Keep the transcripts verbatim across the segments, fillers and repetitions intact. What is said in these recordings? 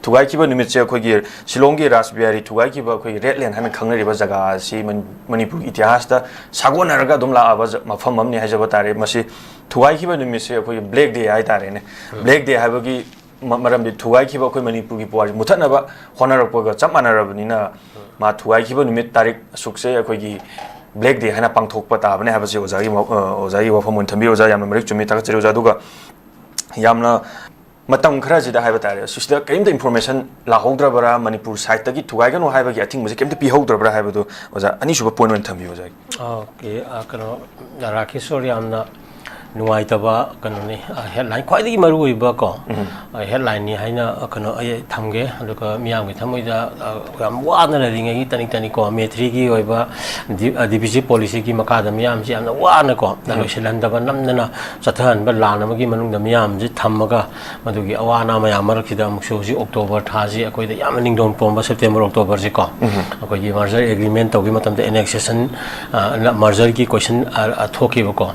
ꯊꯨꯒꯥꯏꯈꯤꯕ ꯅꯨꯃꯤꯠꯁꯦ ꯑꯩꯈꯣꯏꯒꯤ ꯁꯤꯂꯣꯡꯒꯤ ꯔꯥꯁꯕꯤꯍꯥꯔꯤ ꯊꯨꯒꯥꯏꯈꯤꯕ ꯑꯩꯈꯣꯏꯒꯤ ꯔꯦꯗ ꯂꯦꯟ ꯍꯥꯏꯅ ꯈꯪꯅꯔꯤꯕ ꯖꯒꯥ ꯑꯁꯤ ꯃꯅꯤꯄꯨꯔꯒꯤ ꯏꯇꯤꯍꯥꯁꯇ ꯁꯥꯒꯣꯟꯅꯔꯒ ꯑꯗꯨꯝ ꯂꯥꯛꯑꯕ ꯃꯐꯝ ꯑꯃꯅꯤ ꯍꯥꯏꯖꯕ ꯇꯥꯔꯦ꯫ ꯃꯁꯤ ꯊꯨꯒꯥꯏꯈꯤꯕ ꯅꯨꯃꯤꯠꯁꯦ ꯑꯩꯈꯣꯏꯒꯤ ꯕ꯭ꯂꯦꯛ ꯗꯦ ꯍꯥꯏꯇꯥꯔꯦꯅꯦ꯫ ꯕ꯭ꯂꯦꯛ ꯗꯦ ꯍꯥꯏꯕꯒꯤ ꯃꯔꯝꯗꯤ ꯊꯨꯒꯥꯏꯈꯤꯕ ꯑꯩꯈꯣꯏ ꯃꯅꯤꯄꯨꯔꯒꯤ ꯄꯨꯋꯥꯔꯤ ꯃꯨꯊꯠꯅꯕ ꯍꯣꯠꯅꯔꯛꯄꯒ ꯆꯞ ꯃꯥꯟꯅꯔꯕꯅꯤꯅ, ꯃꯥ ꯊꯨꯒꯥꯏꯈꯤꯕ ꯅꯨꯃꯤꯠ ꯇꯥꯔꯤꯛ ꯑꯁꯨꯛꯁꯦ ꯑꯩꯈꯣꯏꯒꯤ ꯕ꯭ꯂꯦꯛ ꯗꯦ ꯍꯥꯏꯅ ꯄꯥꯡꯊꯣꯛꯄ ꯇꯥꯕꯅꯦ ꯍꯥꯏꯕꯁꯤ ꯑꯣꯖꯥꯒꯤ ꯑꯣꯖꯥꯒꯤ ꯋꯥꯐꯝ ꯑꯣꯏꯅ ꯊꯝꯕꯤꯌꯨ꯫ ꯑꯣꯖꯥ, ꯌꯥꯝꯅ ꯃꯔꯤꯛ ꯆꯨꯝꯃꯤ, ꯊꯥꯒꯠꯆꯔꯤ ꯑꯣꯖꯥ꯫ ꯑꯗꯨꯒ ꯌꯥꯝꯅ ꯃꯇꯝ ꯈꯔꯁꯤꯗ ꯍꯥꯏꯕ ꯇꯥꯔꯦ, ꯁꯤꯗ ꯀꯔꯤꯝꯇ ꯏꯟꯐꯣꯔꯃꯦꯁꯟ ꯂꯥꯛꯍꯧꯗ꯭ꯔꯕ꯭ꯔꯥ, ꯃꯅꯤꯄꯨꯔ ꯁꯥꯏꯠꯇꯒꯤ ꯊꯨꯒꯥꯏꯒꯅꯨ ꯍꯥꯏꯕꯒꯤ ꯑꯊꯤꯡꯕꯁꯦ ꯀꯔꯤꯝꯇ ꯄꯤꯍꯧꯗ꯭ꯔꯕ꯭ꯔꯥ ꯍꯥꯏꯕꯗꯨ ꯑꯣꯖꯥ, ꯑꯅꯤꯁꯨꯕ ꯄꯣꯏꯟ ꯑꯣꯏꯅ ꯊꯝꯕꯤꯌꯨ ꯑꯣꯖꯥꯒꯤ꯫ ꯑꯣꯀꯦ, ꯀꯩꯅꯣ, ꯔꯥꯀꯦꯁꯣꯔ, ꯌꯥꯝꯅ ꯅꯨꯡꯉꯥꯏꯇꯕ ꯀꯩꯅꯣꯅꯤ, ꯍꯦꯗꯂꯥꯏꯟ ꯈ꯭ꯋꯥꯏꯗꯒꯤ ꯃꯔꯨ ꯑꯣꯏꯕ ꯀꯣ, ꯍꯦꯗꯂꯥꯏꯟꯅꯤ ꯍꯥꯏꯅ ꯀꯩꯅꯣ ꯑꯩ ꯊꯝꯒꯦ꯫ ꯑꯗꯨꯒ ꯃꯤꯌꯥꯝꯒꯤ ꯊꯃꯣꯏꯗ ꯌꯥꯝ ꯋꯥꯅ ꯂꯩꯔꯤꯉꯩꯒꯤ ꯇꯅꯤꯛ ꯇꯅꯤꯛꯀꯣ, ꯃꯦ ꯊ꯭ꯔꯤꯒꯤ ꯑꯣꯏꯕ ꯗꯤ ꯄꯤ ꯁꯤ ꯄꯣꯂꯤꯁꯤꯒꯤ ꯃꯈꯥꯗ ꯃꯤꯌꯥꯝꯁꯤ ꯌꯥꯝꯅ ꯋꯥꯅꯀꯣ, ꯂꯣꯏꯁꯤꯜꯍꯟꯗꯕ, ꯅꯝꯗꯅ ꯆꯠꯊꯍꯟꯕ ꯂꯥꯟ ꯑꯃꯒꯤ ꯃꯅꯨꯡꯗ ꯃꯤꯌꯥꯝꯁꯤ ꯊꯝꯃꯒ, ꯃꯗꯨꯒꯤ ꯑꯋꯥ ꯑꯅꯥ ꯃꯌꯥꯝ ꯃꯔꯛꯁꯤꯗ ꯑꯃꯨꯛꯁꯨ ꯍꯧꯖꯤꯛ ꯑꯣꯛꯇꯣꯕꯔ ꯊꯥꯁꯤ ꯑꯩꯈꯣꯏꯗ ꯌꯥꯝꯅ ꯅꯤꯡꯗꯣꯡ ꯄꯣꯝꯕ, ꯁꯦꯞꯇꯦꯝꯕꯔ ꯑꯣꯛꯇꯣꯕꯔꯁꯤꯀꯣ, ꯑꯩꯈꯣꯏꯒꯤ ꯃꯔꯖꯔ ꯑꯦꯒ꯭ꯔꯤꯃꯦꯟ ꯇꯧꯈꯤꯕ ꯃꯇꯝꯗ ꯑꯦꯅꯦꯛꯁꯦꯁꯟ, ꯃꯔꯖꯔꯒꯤ ꯀꯣꯏꯁꯟ ꯊꯣꯛꯈꯤꯕꯀꯣ꯫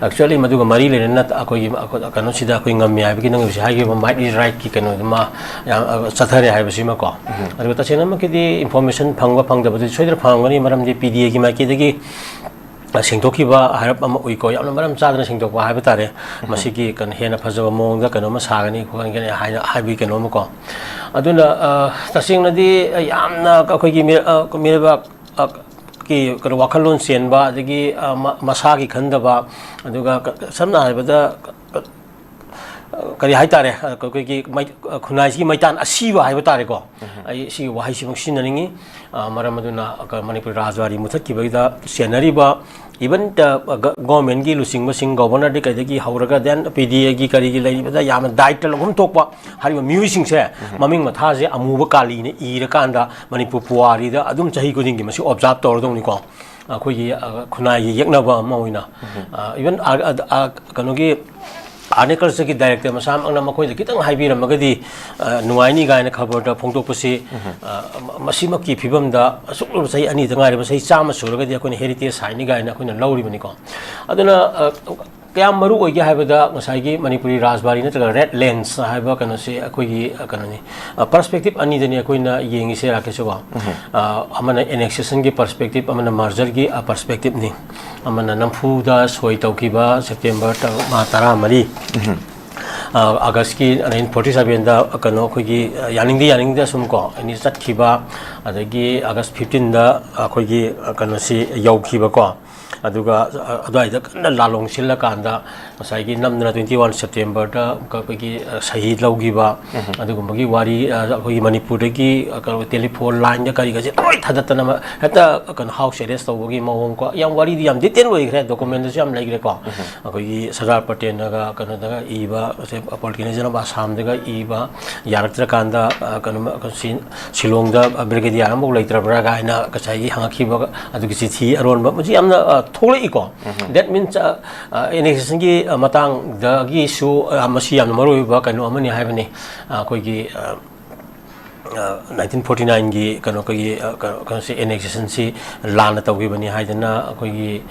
ꯑꯦꯛꯆꯨꯋꯦꯂꯤ ꯃꯗꯨꯒ ꯃꯔꯤ ꯂꯩꯅꯅ ꯑꯩꯈꯣꯏꯒꯤ ꯀꯩꯅꯣꯁꯤꯗ ꯑꯩꯈꯣꯏ ꯉꯝꯃꯤ ꯍꯥꯏꯕꯒꯤ ꯅꯪ ꯍꯧꯖꯤꯛ ꯍꯥꯏꯈꯤꯕ ꯃꯥꯏꯠ ꯏꯁ ꯔꯥꯏꯠꯀꯤ ꯀꯩꯅꯣꯗꯨꯃ ꯌꯥꯝ ꯆꯠꯊꯔꯦ ꯍꯥꯏꯕꯁꯤꯃꯀꯣ꯫ ꯑꯗꯨꯒ ꯇꯁꯦꯡꯅꯃꯛꯀꯤꯗꯤ ꯏꯟꯐꯣꯔꯃꯦꯁꯟ ꯐꯪꯕ ꯐꯪꯗꯕꯗꯨꯗꯤ ꯁꯣꯏꯗꯅ ꯐꯪꯉꯝꯒꯅꯤ, ꯃꯔꯝꯗꯤ ꯄꯤ ꯗꯤ ꯑꯦꯒꯤ ꯃꯥꯏꯀꯩꯗꯒꯤ ꯁꯦꯡꯗꯣꯛꯈꯤꯕ ꯍꯥꯏꯔꯞ ꯑꯃ ꯎꯏꯀꯣ꯫ ꯌꯥꯝꯅ ꯃꯔꯝ ꯆꯥꯗꯅ ꯁꯦꯡꯗꯣꯛꯄ ꯍꯥꯏꯕ ꯇꯥꯔꯦ꯫ ꯃꯁꯤꯒꯤ ꯀꯩꯅꯣ ꯍꯦꯟꯅ ꯐꯖꯕ ꯃꯑꯣꯡꯗ ꯀꯩꯅꯣꯝꯃ ꯁꯥꯒꯅꯤ ꯈꯣꯠꯀꯅꯤ ꯍꯥꯏꯅ ꯍꯥꯏꯕꯒꯤ ꯀꯩꯅꯣꯝꯃꯀꯣ꯫ ꯑꯗꯨꯅ ꯇꯁꯦꯡꯅꯗꯤ ꯌꯥꯝꯅ ꯑꯩꯈꯣꯏꯒꯤ ꯃꯤꯔꯩꯕꯥꯛ ꯀꯤ ꯀꯩꯅꯣ ꯋꯥꯈꯜꯂꯣꯟ ꯆꯦꯟꯕ, ꯑꯗꯒꯤ ꯃꯁꯥꯒꯤ ꯈꯟꯗꯕ, ꯑꯗꯨꯒ ꯁꯝꯅ ꯍꯥꯏꯔꯕꯗ ꯀꯔꯤ ꯍꯥꯏꯇꯥꯔꯦ, ꯑꯩꯈꯣꯏꯒꯤ ꯈꯨꯟꯅꯥꯏꯁꯤꯒꯤ ꯃꯩꯇꯥꯟ ꯑꯁꯤꯕ ꯍꯥꯏꯕ ꯇꯥꯔꯦꯀꯣ꯫ ꯑꯩ ꯁꯤꯒꯤ ꯋꯥꯍꯩꯁꯤꯃꯛ ꯁꯤꯖꯤꯟꯅꯅꯤꯡꯉꯤ꯫ ꯃꯔꯝ ꯑꯗꯨꯅ ꯃꯅꯤꯄꯨꯔ ꯔꯥꯖꯋꯥꯔꯤ ꯃꯨꯊꯠꯈꯤꯕꯒꯤꯗ ꯆꯦꯟꯅꯔꯤꯕ, ꯏꯚꯟ ꯒꯣꯔꯃꯦꯟꯒꯤ ꯂꯨꯆꯤꯡꯕꯁꯤꯡ, ꯒꯣꯕꯔꯅꯔꯗꯒꯤ ꯀꯩꯗꯒꯤ ꯍꯧꯔꯒ ꯗꯦꯟ ꯄꯤ ꯗꯤ ꯑꯦꯒꯤ ꯀꯔꯤꯒꯤ ꯂꯩꯔꯤꯕꯗ ꯌꯥꯝꯅ ꯗꯥꯏꯇ ꯂꯧꯐꯝ ꯊꯣꯛꯄ ꯍꯥꯏꯔꯤꯕ ꯃꯤꯑꯣꯏꯁꯤꯡꯁꯦ ꯃꯃꯤꯡ ꯃꯊꯥꯁꯦ ꯑꯃꯨꯕ ꯀꯥꯂꯤꯅ ꯏꯔꯀꯥꯟꯗ ꯃꯅꯤꯄꯨꯔ ꯄꯨꯋꯥꯔꯤꯗ ꯑꯗꯨꯝ ꯆꯍꯤ ꯈꯨꯗꯤꯡꯒꯤ ꯃꯁꯤ ꯑꯣꯕꯖꯥꯔꯕ ꯇꯧꯔꯗꯧꯅꯤꯀꯣ꯫ ꯑꯩꯈꯣꯏꯒꯤ ꯈꯨꯟꯅꯥꯏꯒꯤ ꯌꯦꯛꯅꯕ ꯑꯃ ꯑꯣꯏꯅ, ꯏꯚꯟ ꯀꯩꯅꯣꯒꯤ ꯑꯥꯔꯠ ꯑꯦꯟ ꯀꯜꯆꯔꯒꯤ ꯗꯥꯏꯔꯦꯛꯇꯔ ꯃꯁꯥꯃꯛꯅ ꯃꯈꯣꯏꯗ ꯈꯤꯇꯪ ꯍꯥꯏꯕꯤꯔꯝꯃꯒꯗꯤ ꯅꯨꯡꯉꯥꯏꯅꯤ ꯀꯥꯏꯅ ꯈꯕꯔꯗ ꯐꯣꯡꯗꯣꯛꯄꯁꯤ, ꯃꯁꯤꯃꯛꯀꯤ ꯐꯤꯕꯝꯗ ꯑꯁꯨꯛ ꯂꯨꯕ ꯆꯍꯤ ꯑꯅꯤꯗ ꯉꯥꯏꯔꯤꯕ ꯆꯍꯤ ꯆꯥꯝꯃ ꯁꯨꯔꯒꯗꯤ ꯑꯩꯈꯣꯏꯅ ꯍꯦꯔꯤꯇꯦꯖ ꯁꯥꯏꯠꯅꯤ ꯀꯥꯏꯅ ꯑꯩꯈꯣꯏꯅ ꯂꯧꯔꯤꯕꯅꯤꯀꯣ꯫ ꯑꯗꯨꯅ ꯀꯌꯥꯝ ꯃꯔꯨ ꯑꯣꯏꯒꯦ ꯍꯥꯏꯕꯗ, ꯉꯁꯥꯏꯒꯤ ꯃꯅꯤꯄꯨꯔꯤ ꯔꯥꯖꯕꯥꯔꯤ ꯅꯠꯇ꯭ꯔꯒ ꯔꯦꯗ ꯂꯦꯟꯁ ꯍꯥꯏꯕ ꯀꯩꯅꯣꯁꯦ ꯑꯩꯈꯣꯏꯒꯤ, ꯑ, ꯀꯩꯅꯣꯅꯤ, ꯑ, ꯄꯔꯁꯄꯦꯛꯇꯤꯞ ꯑꯅꯤꯗꯅꯤ ꯑꯩꯈꯣꯏꯅ ꯌꯦꯡꯉꯤꯁꯦ, ꯔꯥꯀꯦꯁꯁꯨꯀꯣ꯫ ꯑ, ꯑꯃꯅ ꯑꯦꯅꯦꯛꯁꯦꯁꯟꯒꯤ ꯄꯔꯁꯄꯦꯛꯇꯤꯞ, ꯑꯃꯅ ꯃꯔꯖꯔꯒꯤ, ꯑ, ꯄꯔꯁꯄꯦꯛꯇꯤꯞꯅꯤ꯫ ꯑꯃꯅ ꯅꯝꯐꯨꯗ ꯁꯣꯏ ꯇꯧꯈꯤꯕ ꯁꯦꯞꯇꯦꯝꯕꯔ ꯇ-, ꯃꯥ ꯇꯔꯥꯃꯔꯤ, ꯑ, ꯑꯥꯒꯁꯀꯤ ꯅꯥꯏꯟꯇꯤꯟ ꯐꯣꯔꯇꯤ ꯁꯕꯦꯟꯗ ꯀꯩꯅꯣ ꯑꯩꯈꯣꯏꯒꯤ, ꯑ, ꯌꯥꯅꯤꯡꯗꯦ ꯌꯥꯅꯤꯡꯗꯦ ꯁꯨꯝ ꯀꯣ, ꯑꯦꯅꯤ ꯆꯠꯈꯤꯕ, ꯑꯗꯒꯤ ꯑꯥꯒꯁ ꯐꯤꯐꯇꯤꯟꯗ ꯑꯩꯈꯣꯏꯒꯤ, ꯑ, ꯀꯩꯅꯣꯁꯤ ꯌꯧꯈꯤꯕꯀꯣ꯫ ꯑꯗꯨꯒ, ꯑ, ꯑꯗꯨꯋꯥꯏꯗ ꯀꯟꯅ ꯂꯥꯂꯣꯡ ꯁꯤꯜꯂꯀꯥꯟꯗ ꯉꯁꯥꯏꯒꯤ ꯅꯝꯗꯅ ꯇ꯭ꯋꯦꯟꯇꯤ ꯋꯥꯟ ꯁꯦꯞꯇꯦꯝꯕꯔꯗ ꯑꯩꯈꯣꯏꯒꯤ, ꯑ, ꯁꯍꯤ ꯂꯧꯈꯤꯕ, ꯑꯗꯨꯒꯨꯝꯕꯒꯤ ꯋꯥꯔꯤ, ꯑ, ꯑꯩꯈꯣꯏꯒꯤ ꯃꯅꯤꯄꯨꯔꯗꯒꯤ, ꯑ, ꯀꯩꯅꯣ, ꯇꯦꯂꯤꯐꯣꯟ ꯂꯥꯏꯟꯗ ꯀꯔꯤꯒꯁꯦ ꯂꯣꯏ ꯊꯥꯗꯠꯇꯅ ꯑꯃ ꯍꯦꯛꯇ, ꯑ, ꯀꯩꯅꯣ, ꯍꯥꯎꯁ ꯑꯦꯔꯦꯁ ꯇꯧꯕꯒꯤ ꯃꯑꯣꯡ ꯀꯣ, ꯌꯥꯝ ꯋꯥꯔꯤꯗꯤ ꯌꯥꯝ ꯗꯤꯇꯦꯜ ꯑꯣꯏꯈ꯭ꯔꯦ, ꯗꯣꯀꯨꯃꯦꯟꯗꯁꯨ ꯌꯥꯝ ꯂꯩꯈ꯭ꯔꯦꯀꯣ꯫ ꯑꯩꯈꯣꯏꯒꯤ ꯁꯔꯗꯥꯔ ꯄꯇꯦꯜꯅꯒ ꯀꯩꯅꯣꯗꯒ ꯏꯕ, ꯁꯦ, Political Nation of Assam ꯗꯒ ꯏꯕ, ꯌꯥꯔꯛꯇ꯭ꯔꯀꯥꯟꯗ, ꯑ, ꯀꯩꯅꯣ, ꯁꯤ, ꯁꯤꯂꯣꯡꯗ ꯕ꯭ꯔꯤꯒꯦꯗꯤꯌꯥꯔ ꯑꯃꯐꯥꯎ ꯂꯩꯇ꯭ꯔꯕ꯭ꯔꯥ ꯀꯥꯏꯅ ꯉꯁꯥꯏꯒꯤ ꯍꯪꯉꯛꯈꯤꯕ ꯑꯗꯨꯒꯤ ꯆꯤꯊꯤ ꯑꯔꯣꯟꯕ, ꯃꯁꯤ ꯌꯥꯝꯅ, ꯑ, ꯊꯣꯛꯂꯛꯏꯀꯣ꯫ That means, ꯑ, ꯑ, ꯑꯦꯅꯦꯛꯁꯦꯁꯟꯒꯤ, ꯑ, ꯃꯇꯥꯡꯗꯒꯤꯁꯨ, ꯑ, ꯃꯁꯤ ꯌꯥꯝꯅ ꯃꯔꯨꯑꯣꯏꯕ ꯀꯩꯅꯣ ꯑꯃꯅꯤ ꯍꯥꯏꯕꯅꯤ꯫ ꯑ, ꯑꯩꯈꯣꯏꯒꯤ, ꯑ, ꯑ, ꯅꯥꯏꯟꯇꯤꯟ ꯐꯣꯔꯇꯤ ꯅꯥꯏꯟꯒꯤ ꯀꯩꯅꯣ, ꯑꯩꯈꯣꯏꯒꯤ, ꯑ, ꯀꯩꯅꯣ, ꯀꯩꯅꯣꯁꯦ, ꯑꯦꯅꯦꯛꯁꯦꯁꯟꯁꯤ ꯂꯥꯟꯅ ꯇꯧꯈꯤꯕꯅꯤ ꯍꯥꯏꯗꯅ ꯑꯩꯈꯣꯏꯒꯤ,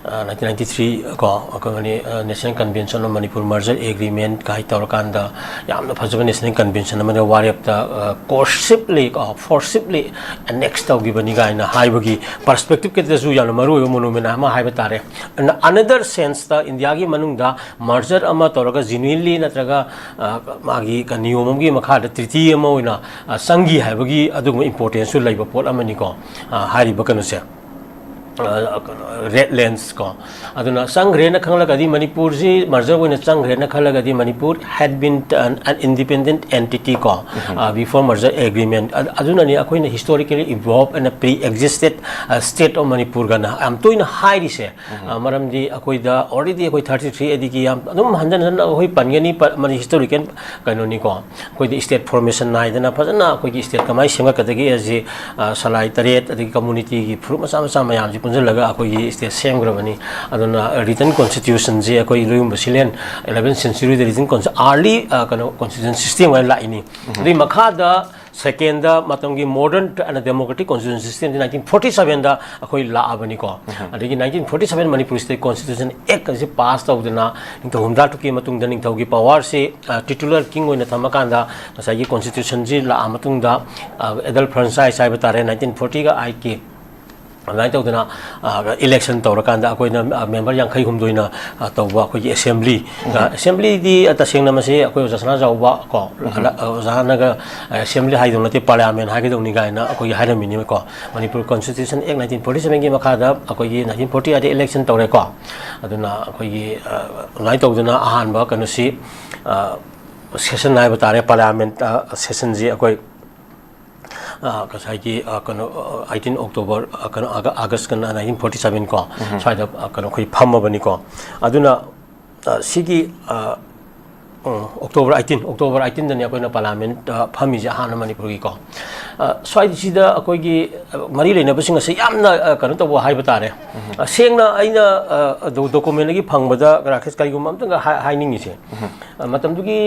ꯑ, ꯅꯥꯏꯟꯇꯤꯟ ꯅꯥꯏꯟꯇꯤ ꯊ꯭ꯔꯤ ꯀꯣ, ꯑꯩꯈꯣꯏ ꯃꯅꯤ-, ꯑ, National Convention of Manipur Merger Agreement ꯀꯥꯏ ꯇꯧꯔꯀꯥꯟꯗ ꯌꯥꯝꯅ ꯐꯖꯕ ꯅꯦꯁꯅꯦꯜ ꯀꯟꯚꯦꯟꯁꯟ ꯑꯃꯗ ꯋꯥꯔꯦꯞꯇ, ꯑ, ꯀꯣꯔꯁꯤꯞꯂꯤ ꯀꯣ, ꯐꯣꯔꯁꯤꯞꯂꯤ ꯑꯦꯅꯦꯛꯁ ꯇꯧꯈꯤꯕꯅꯤ ꯀꯥꯏꯅ ꯍꯥꯏꯕꯒꯤ ꯄꯔꯁꯄꯦꯛꯇꯤꯞꯀꯤꯗꯁꯨ ꯌꯥꯝꯅ ꯃꯔꯨꯑꯣꯏꯕ ꯃꯣꯅꯨꯃꯦꯟ ꯑꯃ ꯍꯥꯏꯕ ꯇꯥꯔꯦ꯫ ꯑꯅ-, ꯑꯅꯗꯔ ꯁꯦꯟꯁꯇ ꯏꯟꯗꯤꯌꯥꯒꯤ ꯃꯅꯨꯡꯗ ꯃꯔꯖꯔ ꯑꯃ ꯇꯧꯔꯒ ꯖꯤꯅ꯭ꯋꯤꯟꯂꯤ ꯅꯠꯇ꯭ꯔꯒ, ꯑ, ꯃꯥꯒꯤ ꯀ-, ꯅꯤꯌꯣꯝ ꯑꯃꯒꯤ ꯃꯈꯥꯗ ꯇ꯭ꯔꯤꯇꯤ ꯑꯃ ꯑꯣꯏꯅ, ꯑ, ꯆꯪꯈꯤ ꯍꯥꯏꯕꯒꯤ ꯑꯗꯨꯒꯨꯝꯕ ꯏꯝꯄꯣꯔꯇꯦꯟꯁꯁꯨ ꯂꯩꯕ ꯄꯣꯠ ꯑꯃꯅꯤꯀꯣ, ꯑ, ꯍꯥꯏꯔꯤꯕ ꯀꯩꯅꯣꯁꯦ, ꯑ, ꯔꯦꯗ ꯂꯦꯟꯁ ꯀꯣ꯫ ꯑꯗꯨꯅ ꯆꯪꯈ꯭ꯔꯦꯅ ꯈꯪꯂꯒꯗꯤ, ꯃꯅꯤꯄꯨꯔꯁꯤ ꯃꯔꯖꯔ ꯑꯣꯏꯅ ꯆꯪꯈ꯭ꯔꯦꯅ ꯈꯜꯂꯒꯗꯤ, Manipur had been an, an independent entity ꯀꯣ, ꯑ, before merger agreement꯫ ꯑ-, ꯑꯗꯨꯅꯅꯤ ꯑꯩꯈꯣꯏꯅ historically evolved and pre-existed, ꯑ, state of Manipur ꯒꯅ ꯌꯥꯝ ꯇꯣꯏꯅ ꯍꯥꯏꯔꯤꯁꯦ꯫ ꯑ, ꯃꯔꯝꯗꯤ ꯑꯩꯈꯣꯏꯗ already ꯑꯩꯈꯣꯏ ꯊꯥꯔꯇꯤ ꯊ꯭ꯔꯤ ꯑꯦ ꯗꯤꯒꯤ ꯌꯥꯝ ꯑꯗꯨꯝ ꯍꯟꯖꯟ ꯍꯟꯖꯟꯅ ꯑꯩꯈꯣꯏ ꯄꯟꯒꯅꯤ, ꯄ-, ꯃꯅꯤ-, ꯍꯤꯁꯇꯣꯔꯤꯀꯦꯜ ꯀꯩꯅꯣꯅꯤꯀꯣ꯫ ꯑꯩꯈꯣꯏꯗꯤ ꯁ꯭ꯇꯦꯠ ꯐꯣꯔꯃꯦꯁꯟ ꯅꯥꯏꯗꯅ ꯐꯖꯅ ꯑꯩꯈꯣꯏꯒꯤ ꯁ꯭ꯇꯦꯠ ꯀꯃꯥꯏꯅ ꯁꯦꯝꯒꯠꯀꯗꯒꯦ ꯑꯁꯤ, ꯑ, ꯁꯂꯥꯏ ꯇꯔꯦꯠ ꯑꯗꯒꯤ ꯀꯝꯃꯨꯅꯤꯇꯤꯒꯤ ꯐꯨꯔꯨꯞ ꯃꯆꯥ ꯃꯆꯥ ꯃꯌꯥꯝꯁꯤ ꯄꯨꯟꯁꯤꯜꯂꯒ ꯑꯩꯈꯣꯏꯒꯤ ꯁ꯭ꯇꯦꯠ ꯁꯦꯝꯈ꯭ꯔꯕꯅꯤ꯫ ꯑꯗꯨꯅ ꯔꯤꯇꯟ ꯀꯣꯟꯁꯇꯤꯇ꯭ꯌꯨꯁꯟꯁꯤ ꯑꯩꯈꯣꯏ ꯏꯔꯣꯏꯕꯨꯡꯕ ꯁꯤꯂꯦꯟ eleventh century ꯗ ꯔꯤꯇꯟ ꯀꯣꯟꯁ-, early, ꯑ, ꯀꯩꯅꯣ, ꯀꯣꯟꯁꯇꯤꯇ꯭ꯌꯨꯁꯟ ꯁꯤꯁꯇꯦꯝ ꯑꯣꯏꯅ ꯂꯥꯛꯏꯅꯤ꯫ ꯑꯗꯨꯒꯤ ꯃꯈꯥꯗ ꯁꯦꯀꯦꯟꯗ ꯃꯇꯝꯒꯤ ꯃꯣꯗꯔꯟ ꯑꯦꯟ ꯗꯦꯃꯣꯀ꯭ꯔꯦꯇꯤꯛ ꯀꯣꯟꯁꯇꯤꯇ꯭ꯌꯨꯁꯟ ꯁꯤꯁꯇꯦꯝꯁꯤ ꯅꯥꯏꯟꯇꯤꯟ ꯐꯣꯔꯇꯤ ꯁꯕꯦꯟꯗ ꯑꯩꯈꯣꯏ ꯂꯥꯛꯑꯕꯅꯤꯀꯣ꯫ ꯑꯗꯒꯤ nineteen forty seven Manipur state constitution act ꯑꯁꯤ ꯄꯥꯁ ꯇꯧꯗꯅ ꯅꯤꯡꯊꯧ ꯍꯨꯝꯗ꯭ꯔꯥ ꯇꯔꯨꯛꯀꯤ ꯃꯇꯨꯡꯗ ꯅꯤꯡꯊꯧꯒꯤ ꯄꯋꯥꯔꯁꯤ ꯇꯤꯇꯨꯂꯔ ꯀꯤꯡ ꯑꯣꯏꯅ ꯊꯝꯃꯀꯥꯟꯗ ꯉꯁꯥꯏꯒꯤ ꯀꯣꯟꯁꯇꯤꯇ꯭ꯌꯨꯁꯟꯁꯤ ꯂꯥꯛꯑ ꯃꯇꯨꯡꯗ ꯑꯦꯗꯜ ꯐ꯭ꯔꯥꯟꯆꯥꯏꯁ ꯍꯥꯏꯕ ꯇꯥꯔꯦ, ꯅꯥꯏꯟꯇꯤꯟ ꯐꯣꯔꯇꯤꯒ ꯑꯩꯠꯀꯤ ꯑꯗꯨꯃꯥꯏꯅ ꯇꯧꯗꯅ ꯏꯂꯦꯛꯁꯟ ꯇꯧꯔꯀꯥꯟꯗ ꯑꯩꯈꯣꯏꯅ ꯃꯦꯝꯕꯔ ꯌꯥꯡꯈꯩ ꯍꯨꯝꯗꯣꯏꯅ ꯇꯧꯕ ꯑꯩꯈꯣꯏꯒꯤ ꯑꯦꯁꯦꯝꯕ꯭ꯂꯤ, ꯑꯦꯁꯦꯝꯕ꯭ꯂꯤꯗꯤ ꯇꯁꯦꯡꯅ ꯃꯁꯤ ꯑꯩꯈꯣꯏ ꯑꯣꯖꯥ ꯁꯅꯥꯖꯥꯎꯕ ꯀꯣ, ꯑꯣꯖꯥꯅꯒ ꯑꯦꯁꯦꯝꯕ꯭ꯂꯤ ꯍꯥꯏꯗꯧ ꯅꯠꯇꯦ, ꯄꯥꯔꯂꯤꯌꯥꯃꯦꯟ ꯍꯥꯏꯒꯗꯧꯅꯤ ꯀꯥꯏꯅ ꯑꯩꯈꯣꯏꯒꯤ ꯍꯥꯏꯔꯝꯃꯤꯅꯤꯀꯣ꯫ ꯃꯅꯤꯄꯨꯔ ꯀꯣꯟꯁꯇꯤꯇ꯭ꯌꯨꯁꯟ ꯑꯦꯛ ꯅꯥꯏꯟꯇꯤꯟ ꯐꯣꯔꯇꯤ ꯁꯕꯦꯟꯒꯤ ꯃꯈꯥꯗ ꯑꯩꯈꯣꯏꯒꯤ ꯅꯥꯏꯟꯇꯤꯟ ꯐꯣꯔꯇꯤ ꯑꯥꯏꯠꯇ ꯏꯂꯦꯛꯁꯟ ꯇꯧꯔꯦꯀꯣ꯫ ꯑꯗꯨꯅ ꯑꯩꯈꯣꯏꯒꯤ ꯑꯗꯨꯃꯥꯏꯅ ꯇꯧꯗꯅ ꯑꯍꯥꯟꯕ ꯀꯩꯅꯣꯁꯤ, ꯁꯦꯁꯟ ꯍꯥꯏꯕ ꯇꯥꯔꯦ, ꯄꯥꯔꯂꯤꯌꯥꯃꯦꯟ ꯁꯦꯁꯟꯁꯤ ꯑꯩꯈꯣꯏ ꯉꯁꯥꯏꯒꯤ ꯀꯩꯅꯣ ꯑꯩꯠꯇꯤꯟ ꯑꯣꯛꯇꯣꯕꯔ, ꯀꯩꯅꯣ ꯑꯥꯒꯁꯀ ꯅꯥꯏꯟꯇꯤꯟ ꯐꯣꯔꯇꯤ ꯁꯕꯦꯟ ꯀꯣ, ꯁ꯭ꯋꯥꯏꯗ ꯀꯩꯅꯣ ꯑꯩꯈꯣꯏ ꯐꯝꯃꯕꯅꯤꯀꯣ꯫ ꯑꯗꯨꯅ ꯁꯤꯒꯤ ꯑꯣꯛꯇꯣꯕꯔ ꯑꯩꯠꯇꯤꯟ, ꯑꯣꯛꯇꯣꯕꯔ ꯑꯩꯠꯇꯤꯟꯗꯅꯤ ꯑꯩꯈꯣꯏꯅ ꯄꯥꯔꯂꯤꯌꯥꯃꯦꯟ ꯐꯝꯃꯤꯁꯦ ꯑꯍꯥꯟꯅ ꯃꯅꯤꯄꯨꯔꯒꯤꯀꯣ꯫ ꯁ꯭ꯋꯥꯏꯁꯤꯗ ꯑꯩꯈꯣꯏꯒꯤ ꯃꯔꯤ ꯂꯩꯅꯕꯁꯤꯡ ꯑꯁꯤ ꯌꯥꯝꯅ ꯀꯩꯅꯣ ꯇꯧꯕ ꯍꯥꯏꯕ ꯇꯥꯔꯦ꯫ ꯁꯦꯡꯅ ꯑꯩꯅ ꯗꯣꯀꯨꯃꯦꯟꯗꯒꯤ ꯐꯪꯕꯗ ꯔꯥꯀꯦꯁ ꯀꯔꯤꯒꯨꯝꯕ ꯑꯝꯇꯪꯒ ꯍꯥꯏꯅꯤꯡꯉꯤꯁꯦ, ꯃꯇꯝꯗꯨꯒꯤ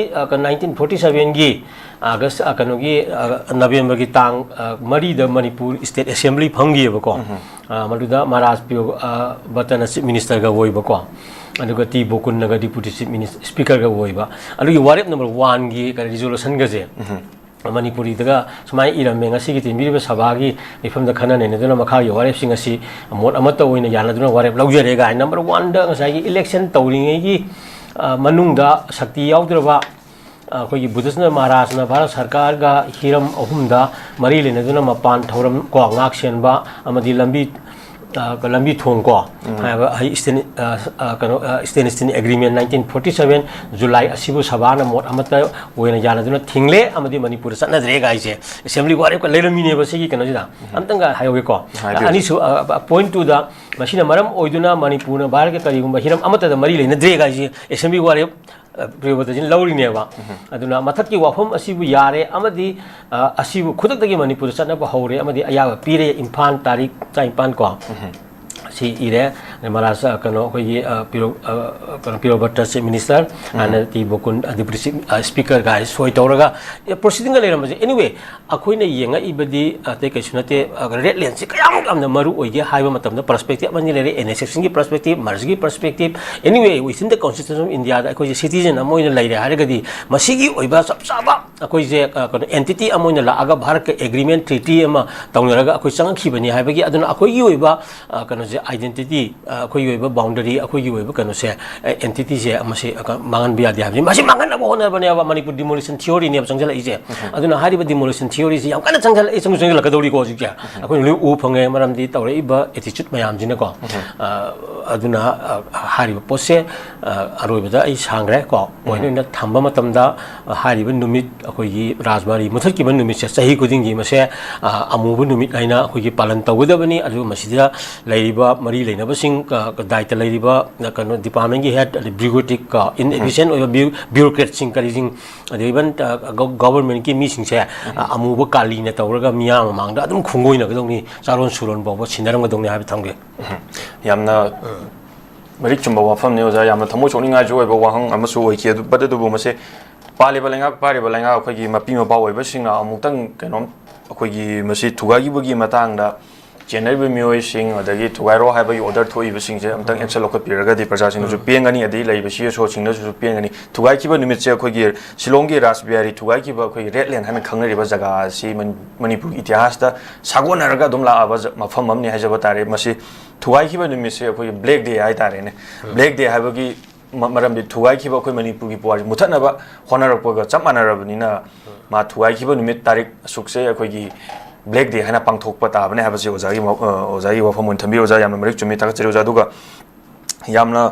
ꯅꯥꯏꯟꯇꯤꯟ ꯐꯣꯔꯇꯤ ꯁꯕꯦꯟꯒꯤ ꯑꯥꯒꯁ, ꯀꯩꯅꯣꯒꯤ, ꯅꯕꯦꯝꯕꯔꯒꯤ ꯇꯥꯡ ꯃꯔꯤꯗ ꯃꯅꯤꯄꯨꯔ ꯁ꯭ꯇꯦꯠ ꯑꯦꯁꯦꯝꯕ꯭ꯂꯤ ꯐꯝꯈꯤꯑꯕꯀꯣ꯫ ꯃꯗꯨꯗ ꯃꯍꯥꯔꯥꯖ ꯄ꯭ꯔꯤꯌꯣꯕꯔꯇꯅ ꯆꯤꯐ ꯃꯤꯅꯤꯁꯇꯔꯒ ꯑꯣꯏꯕꯀꯣ, ꯑꯗꯨꯒ ꯇꯤ ꯕꯣꯀꯨꯟꯅꯒ ꯗꯤꯄꯨꯇꯤ ꯆꯤꯐ ꯃꯤꯅꯤꯁ-, ꯁ꯭ꯄꯤꯀꯔꯒ ꯑꯣꯏꯕ꯫ ꯑꯗꯨꯒꯤ ꯋꯥꯔꯦꯞ ꯅꯝꯕꯔ ꯋꯥꯟꯒꯤ ꯀꯩꯅꯣ ꯔꯤꯖꯣꯂꯨꯁꯟꯒꯁꯦ ꯃꯅꯤꯄꯨꯔꯤꯗꯒ ꯁꯨꯃꯥꯏꯅ ꯏꯔꯝꯃꯦ, "ꯉꯁꯤꯒꯤ ꯇꯤꯟꯕꯤꯔꯤꯕ ꯁꯚꯥꯒꯤ ꯃꯤꯐꯝꯗ ꯈꯟꯅ ꯅꯩꯅꯗꯨꯅ ꯃꯈꯥꯒꯤ ꯋꯥꯔꯦꯞꯁꯤꯡ ꯑꯁꯤ ꯃꯣꯠ ꯑꯃꯠꯇ ꯑꯣꯏꯅ ꯌꯥꯅꯗꯨꯅ ꯋꯥꯔꯦꯞ ꯂꯧꯖꯔꯦ" ꯀꯥꯏꯅ ꯅꯝꯕꯔ ꯋꯥꯟꯗ ꯉꯁꯥꯏꯒꯤ ꯏꯂꯦꯛꯁꯟ ꯇꯧꯔꯤꯉꯩꯒꯤ ꯃꯅꯨꯡꯗ ꯁꯛꯇꯤ ꯌꯥꯎꯗ꯭ꯔꯕ ꯑꯩꯈꯣꯏꯒꯤ ꯕꯨꯙꯤꯁ꯭ꯠꯅ ꯃꯍꯥꯔꯥꯖꯅ ꯚꯥꯔꯠ ꯁꯔꯀꯥꯔꯒ ꯍꯤꯔꯝ ꯑꯍꯨꯝꯗ ꯃꯔꯤ ꯂꯩꯅꯗꯨꯅ ꯃꯄꯥꯟ ꯊꯧꯔꯝ ꯀꯣ, ꯉꯥꯛ ꯁꯦꯟꯕ ꯑꯃꯗꯤ ꯂꯝꯕꯤ, ꯂꯝꯕꯤ ꯊꯣꯡ ꯀꯣ, ꯍꯥꯏꯕ ꯍꯥꯏ ꯁ꯭ꯇꯦꯟ-, ꯀꯩꯅꯣ, standstill agreement nineteen forty seven July ꯑꯁꯤꯕꯨ ꯁꯚꯥꯅ ꯃꯣꯠ ꯑꯃꯠꯇ ꯑꯣꯏꯅ ꯌꯥꯅꯗꯨꯅ ꯊꯤꯡꯂꯦ ꯑꯃꯗꯤ ꯃꯅꯤꯄꯨꯔꯗ ꯆꯠꯅꯗ꯭ꯔꯦ ꯀꯥꯏꯁꯦ ꯑꯦꯁꯦꯝꯕ꯭ꯂꯤ ꯋꯥꯔꯦꯞꯀ ꯂꯩꯔꯝꯃꯤꯅꯦꯕ꯫ ꯁꯤꯒꯤ ꯀꯩꯅꯣꯁꯤꯗ ꯑꯝꯇꯪꯒ ꯍꯥꯏꯍꯧꯒꯦꯀꯣ꯫ ꯍꯥꯏꯕꯤꯌꯨ꯫ ꯑꯅꯤꯁꯨ, point two ꯗ ꯃꯁꯤꯅ ꯃꯔꯝ ꯑꯣꯏꯗꯨꯅ ꯃꯅꯤꯄꯨꯔꯅ ꯚꯥꯔꯠꯀꯤ ꯀꯔꯤꯒꯨꯝꯕ ꯍꯤꯔꯝ ꯑꯃꯠꯇꯗ ꯃꯔꯤ ꯂꯩꯅꯗ꯭ꯔꯦ ꯀꯥꯏꯁꯦ ꯑꯦꯁꯦꯝꯕ꯭ꯂꯤ ꯋꯥꯔꯦꯞ ꯄ꯭ꯔꯤꯌꯣꯕ꯭ꯔꯇꯖꯤꯅ ꯂꯧꯔꯤꯅꯦꯕ꯫ ꯑꯗꯨꯅ ꯃꯊꯛꯀꯤ ꯋꯥꯐꯝ ꯑꯁꯤꯕꯨ ꯌꯥꯔꯦ ꯑꯃꯗꯤ ꯑꯁꯤꯕꯨ ꯈꯨꯗꯛꯇꯒꯤ ꯃꯅꯤꯄꯨꯔꯗ ꯆꯠꯅꯕ ꯍꯧꯔꯦ ꯑꯃꯗꯤ ꯑꯌꯥꯕ ꯄꯤꯔꯦ, ꯏꯝꯐꯥꯜ ꯇꯥꯔꯤꯛ ꯇꯔꯥꯅꯤꯄꯥꯟ ꯀꯣ꯫ ꯁꯤ ꯏꯔꯦ꯫ ꯃꯍꯥꯔꯥꯖ, ꯑ, ꯀꯩꯅꯣ, ꯑꯩꯈꯣꯏꯒꯤ, ꯑ, ꯄꯤꯔꯣ-, ꯑ, ꯀꯩꯅꯣ, ꯄꯤꯔꯣꯕꯠꯇ ꯆꯤꯐ ꯃꯤꯅꯤꯁꯇꯔ, ꯍꯥꯟꯅ ꯇꯤ ꯕꯣꯀꯨꯟ, ꯑ, ꯗꯤꯄ꯭ꯌꯨꯇꯤ ꯆꯤꯐ, ꯑ, ꯁ꯭ꯄꯤꯀꯔꯒ ꯍꯥꯏ ꯁꯣꯏ ꯇꯧꯔꯒ, ꯑꯦ, ꯄ꯭ꯔꯣꯁꯤꯗꯤꯡꯒ ꯂꯩꯔꯝꯕꯁꯦ꯫ ꯑꯦꯅꯤꯋꯦ, ꯑꯩꯈꯣꯏꯅ ꯌꯦꯡꯉꯛꯏꯕꯗꯤ ꯑꯇꯩ ꯀꯩꯁꯨ ꯅꯠꯇꯦ, ꯑ, ꯔꯦꯗ ꯂꯦꯟꯁꯦ ꯀꯌꯥꯃꯨꯛ ꯌꯥꯝꯅ ꯃꯔꯨ ꯑꯣꯏꯒꯦ ꯍꯥꯏꯕ ꯃꯇꯝꯗ ꯄꯔꯁꯄꯦꯛꯇꯤꯞ ꯑꯅꯤ ꯂꯩꯔꯦ, ꯑꯦꯅꯦꯛꯁꯦꯁꯟꯒꯤ ꯄꯔꯁꯄꯦꯛꯇꯤꯞ, ꯃꯔꯖꯒꯤ perspective. Anyway, within the constitution of India ꯗ ꯑꯩꯈꯣꯏꯁꯦ ꯁꯤꯇꯤꯖꯦꯟ ꯑꯃ ꯑꯣꯏꯅ ꯂꯩꯔꯦ ꯍꯥꯏꯔꯒꯗꯤ, ꯃꯁꯤꯒꯤ ꯑꯣꯏꯕ ꯆꯞ ꯆꯥꯕ ꯑꯩꯈꯣꯏꯁꯦ, ꯑ, ꯀꯩꯅꯣ, ꯑꯦꯟꯇꯤꯇꯤ ꯑꯃ ꯑꯣꯏꯅ ꯂꯥꯛꯑꯒ ꯚꯥꯔꯠꯀ ꯑꯦꯒ꯭ꯔꯤꯃꯦꯟ, ꯇ꯭ꯔꯤꯇꯤ ꯑꯃ ꯇꯧꯅꯔꯒ ꯑꯩꯈꯣꯏ ꯆꯪꯉꯛꯈꯤꯕꯅꯤ ꯍꯥꯏꯕꯒꯤ, ꯑꯗꯨꯅ ꯑꯩꯈꯣꯏꯒꯤ ꯑꯣꯏꯕ, ꯑ, ꯀꯩꯅꯣꯁꯦ, ꯑꯥꯏꯗꯦꯟꯇꯤꯇꯤ, ꯑ, ꯑꯩꯈꯣꯏꯒꯤ ꯑꯣꯏꯕ ꯕꯥꯎꯟꯗꯔꯤ, ꯑꯩꯈꯣꯏꯒꯤ ꯑꯣꯏꯕ ꯀꯩꯅꯣꯁꯦ, ꯑ, ꯑꯦꯟꯇꯤꯇꯤꯁꯦ ꯃꯁꯤ, ꯑ, ꯃꯥꯡꯍꯟꯕ ꯌꯥꯗꯦ ꯍꯥꯏꯕꯅꯤ꯫ ꯃꯁꯤ ꯃꯥꯡꯍꯟꯅꯕ ꯍꯣꯠꯅꯕꯅꯦꯕ ꯃꯅꯤꯄꯨꯔ ꯗꯤꯃꯣꯂꯤꯁꯟ ꯊꯤꯑꯣꯔꯤꯅꯦꯕ ꯆꯪꯁꯤꯜꯂꯛꯏꯁꯦ꯫ ꯑꯗꯨꯅ ꯍꯥꯏꯔꯤꯕ ꯗꯤꯃꯣꯂꯤꯁꯟ ꯊꯤꯑꯣꯔꯤꯁꯦ ꯌꯥꯝ ꯀꯟꯅ ꯆꯪꯁꯤꯜꯂꯛꯏ, ꯆꯪꯁꯨ ꯆꯪꯁꯤꯜꯂꯛꯀꯗꯧꯔꯤꯀꯣ ꯍꯧꯖꯤꯛꯁꯦ꯫ ꯑꯩꯈꯣꯏꯅ ꯂꯣꯏ ꯎ ꯐꯪꯉꯦ, ꯃꯔꯝꯗꯤ ꯇꯧꯔꯛꯏꯕ ꯑꯦꯇꯤꯆꯨꯠ ꯃꯌꯥꯝꯁꯤꯅꯀꯣ꯫ ꯑ, ꯑꯗꯨꯅ, ꯑ, ꯍꯥꯏꯔꯤꯕ ꯄꯣꯠꯁꯦ, ꯑ, ꯑꯔꯣꯏꯕꯗ ꯑꯩ ꯁꯥꯡꯈ꯭ꯔꯦ ꯀꯣ꯫ ꯄꯣꯏꯟ ꯑꯣꯏꯅ ꯊꯝꯕ ꯃꯇꯝꯗ, ꯑ, ꯍꯥꯏꯔꯤꯕ ꯅꯨꯃꯤꯠ, ꯑꯩꯈꯣꯏꯒꯤ ꯔꯥꯖꯕꯥꯔꯤ ꯃꯨꯊꯠꯈꯤꯕ ꯅꯨꯃꯤꯠꯁꯦ ꯆꯍꯤ ꯈꯨꯗꯤꯡꯒꯤ ꯃꯁꯦ, ꯑ, ꯑꯃꯨꯕ ꯅꯨꯃꯤꯠ ꯍꯥꯏꯅ ꯑꯩꯈꯣꯏꯒꯤ ꯄꯥꯂꯟ ꯇꯧꯒꯗꯕꯅꯤ꯫ ꯑꯗꯨꯒ ꯃꯁꯤꯗ ꯂꯩꯔꯤꯕ ꯃꯔꯤ ꯂꯩꯅꯕꯁꯤꯡ, ꯑ, ꯗꯥꯏꯇ ꯂꯩꯔꯤꯕ, ꯑ, ꯀꯩꯅꯣ, ꯗꯤꯄꯥꯔꯠꯃꯦꯟꯒꯤ ꯍꯦꯗ, ꯑꯗꯩ ꯕ꯭ꯌꯨꯔꯣꯀ꯭ꯔꯦꯇꯤꯛ, ꯑ, ꯏꯟ-, ꯎꯝ꯫ ꯑꯦꯐꯤꯁꯤꯌꯦꯟ ꯑꯣꯏꯕ ꯕ꯭ꯌꯨ-, ꯕ꯭ꯌꯨꯔꯣꯀ꯭ꯔꯦꯠꯁꯤꯡ ꯀꯔꯤꯁꯤꯡ, ꯑꯗꯩ ꯏꯚꯟ, ꯑ, ꯒ-, ꯒꯚꯔꯟꯃꯦꯟꯠꯀꯤ ꯃꯤꯁꯤꯡꯁꯦ, ꯑ, ꯑꯃꯨꯕ ꯀꯥꯂꯤꯅ ꯇꯧꯔꯒ ꯃꯤꯌꯥꯝ ꯃꯃꯥꯡꯗ ꯑꯗꯨꯝ ꯈꯣꯡꯒꯣꯏꯅꯒꯗꯧꯅꯤ, ꯆꯥꯔꯣꯟ ꯁꯨꯔꯣꯟ ꯐꯥꯎꯕ ꯁꯤꯟꯅꯔꯝꯒꯗꯧꯅꯤ ꯍꯥꯏꯕ ꯊꯝꯒꯦ꯫ ꯎꯝ꯫ ꯌꯥꯝꯅ ꯃꯔꯤꯛ ꯆꯨꯝꯕ ꯋꯥꯐꯝꯅꯤ, ꯑꯣꯖꯥ꯫ ꯌꯥꯝꯅ ꯊꯃꯣꯏ ꯁꯣꯛꯅꯤꯡꯉꯥꯏꯁꯨ ꯑꯣꯏꯕ ꯋꯥꯍꯪ ꯑꯃꯁꯨ ꯑꯣꯏꯈꯤ꯫ ꯑꯗꯨ, but ꯑꯗꯨꯕꯨ ꯃꯁꯤ ꯄꯥꯜꯂꯤꯕ ꯂꯩꯉꯥꯛ, ꯄꯥꯏꯔꯤꯕ ꯂꯩꯉꯥꯛ, ꯑꯩꯈꯣꯏꯒꯤ ꯃꯄꯤ ꯃꯄꯥ ꯑꯣꯏꯕꯁꯤꯡꯅ ꯑꯃꯨꯛꯇꯪ ꯀꯩꯅꯣꯝ, ꯑꯩꯈꯣꯏꯒꯤ ꯃꯁꯤ ꯊꯨꯒꯥꯏꯈꯤꯕꯒꯤ ꯃꯇꯥꯡꯗ ꯆꯦꯟꯅꯔꯤꯕ ꯃꯤꯑꯣꯏꯁꯤꯡ, ꯑꯗꯒꯤ ꯊꯨꯒꯥꯏꯔꯣ ꯍꯥꯏꯕꯒꯤ ꯑꯣꯔꯗꯔ ꯊꯣꯛꯏꯕꯁꯤꯡꯁꯦ ꯑꯃꯨꯛꯇꯪ ꯑꯦꯛꯁꯟ ꯂꯧꯈꯠꯄꯤꯔꯒꯗꯤ ꯄ꯭ꯔꯖꯥꯁꯤꯡꯅꯁꯨ ꯎꯝ꯫ ꯄꯦꯟꯒꯅꯤ, ꯑꯗꯩ ꯂꯩꯔꯤꯕ ꯁꯤ ꯑꯦꯁ ꯑꯣꯁꯤꯡꯅꯁꯨ ꯄꯦꯟꯒꯅꯤ꯫ ꯊꯨꯒꯥꯏꯈꯤꯕ ꯅꯨꯃꯤꯠꯁꯦ ꯑꯩꯈꯣꯏꯒꯤ ꯁꯤꯂꯣꯡꯒꯤ ꯔꯥꯁ ꯕꯤꯍꯥꯔꯤ ꯊꯨꯒꯥꯏꯈꯤꯕ, ꯑꯩꯈꯣꯏꯒꯤ ꯔꯦꯗ ꯂꯦꯟ ꯍꯥꯏꯅ ꯈꯪꯅꯔꯤꯕ ꯖꯒꯥ ꯑꯁꯤ ꯃꯅꯤ-, ꯃꯅꯤꯄꯨꯔꯒꯤ ꯏꯇꯤꯍꯥꯁꯇ ꯁꯥꯒꯣꯟꯅꯔꯒ ꯑꯗꯨꯝ ꯂꯥꯛꯑꯕ ꯖ-, ꯃꯐꯝ ꯑꯃꯅꯤ ꯍꯥꯏꯖꯕ ꯇꯥꯔꯦ꯫ ꯃꯁꯤ ꯊꯨꯒꯥꯏꯈꯤꯕ ꯅꯨꯃꯤꯠꯁꯦ ꯑꯩꯈꯣꯏꯒꯤ ꯕ꯭ꯂꯦꯛ ꯗꯦ ꯍꯥꯏꯇꯥꯔꯦꯅꯦ꯫ ꯎꯝ꯫ ꯕ꯭ꯂꯦꯛ ꯗꯦ ꯍꯥꯏꯕꯒꯤ ꯃ-, ꯃꯔꯝꯗꯤ ꯊꯨꯒꯥꯏꯈꯤꯕ ꯑꯩꯈꯣꯏ ꯃꯅꯤꯄꯨꯔꯒꯤ ꯄꯨꯋꯥꯔꯤ ꯃꯨꯊꯠꯅꯕ ꯍꯣꯠꯅꯔꯛꯄꯒ ꯆꯞ ꯃꯥꯟꯅꯔꯕꯅꯤꯅ, ꯎꯝ꯫ ꯃꯥ ꯊꯨꯒꯥꯏꯈꯤꯕ ꯅꯨꯃꯤꯠ ꯇꯥꯔꯤꯛ ꯑꯁꯨꯛꯁꯦ ꯑꯩꯈꯣꯏꯒꯤ ꯕ꯭ꯂꯦꯛ ꯗꯦ ꯍꯥꯏꯅ ꯄꯥꯡꯊꯣꯛꯄ ꯇꯥꯕꯅꯦ ꯍꯥꯏꯕꯁꯤ ꯑꯣꯖꯥꯒꯤ ꯃ-, ꯑ, ꯑꯣꯖꯥꯒꯤ ꯋꯥꯐꯝ ꯑꯣꯏꯅ ꯊꯝꯕꯤꯌꯨ꯫ ꯑꯣꯖꯥ, ꯌꯥꯝꯅ ꯃꯔꯤꯛ ꯆꯨꯝꯃꯤ, ꯊꯥꯒꯠꯆꯔꯤ ꯑꯣꯖꯥ꯫ ꯑꯗꯨꯒ ꯌꯥꯝꯅ